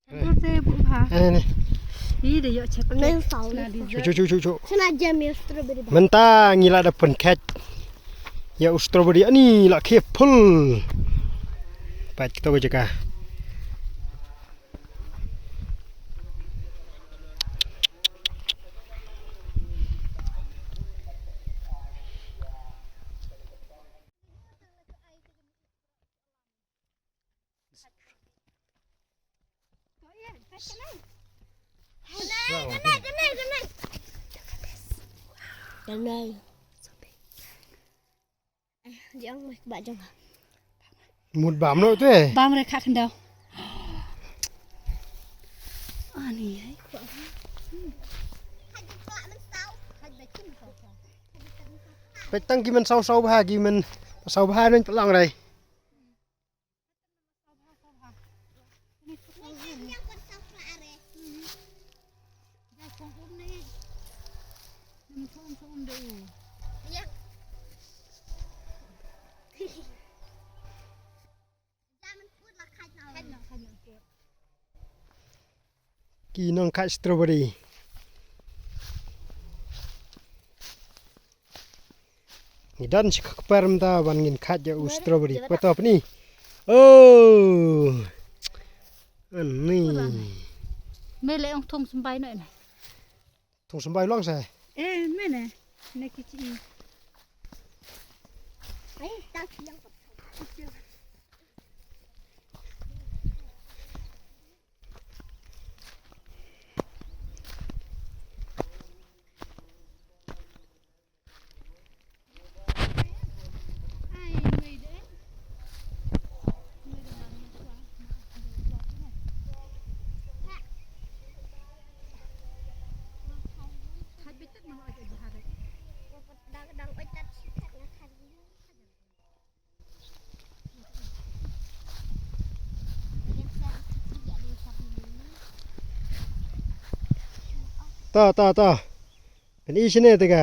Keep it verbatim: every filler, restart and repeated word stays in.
Ane, ane. Ih, da ïoh chet. Ane, saw. Shu, shu, shu, shu, shu. Mynta ngi la da pynkhet ïa u strawberry, ani la khie full. Pat kito ka jaka. Kanai, kanai, kanai. Kanai. Jong mai ba jong. Mut bam no te. Bam re kha khyndaw. Ani ai. Peit tang ki men saw saw bha, ki men saw bha nang tlang rai. Ki nongkhat strawberry. Ngi don shi kper mynta ban ngin khat ïa u strawberry. Peit to pni. Oh. Ani. Me le ong thung symbai noh na. Thung symbai long sa. Eh, me ne. Ne ki chi. Ai, ta ki yang. Ta, ta, ta. Kan i shine te ka.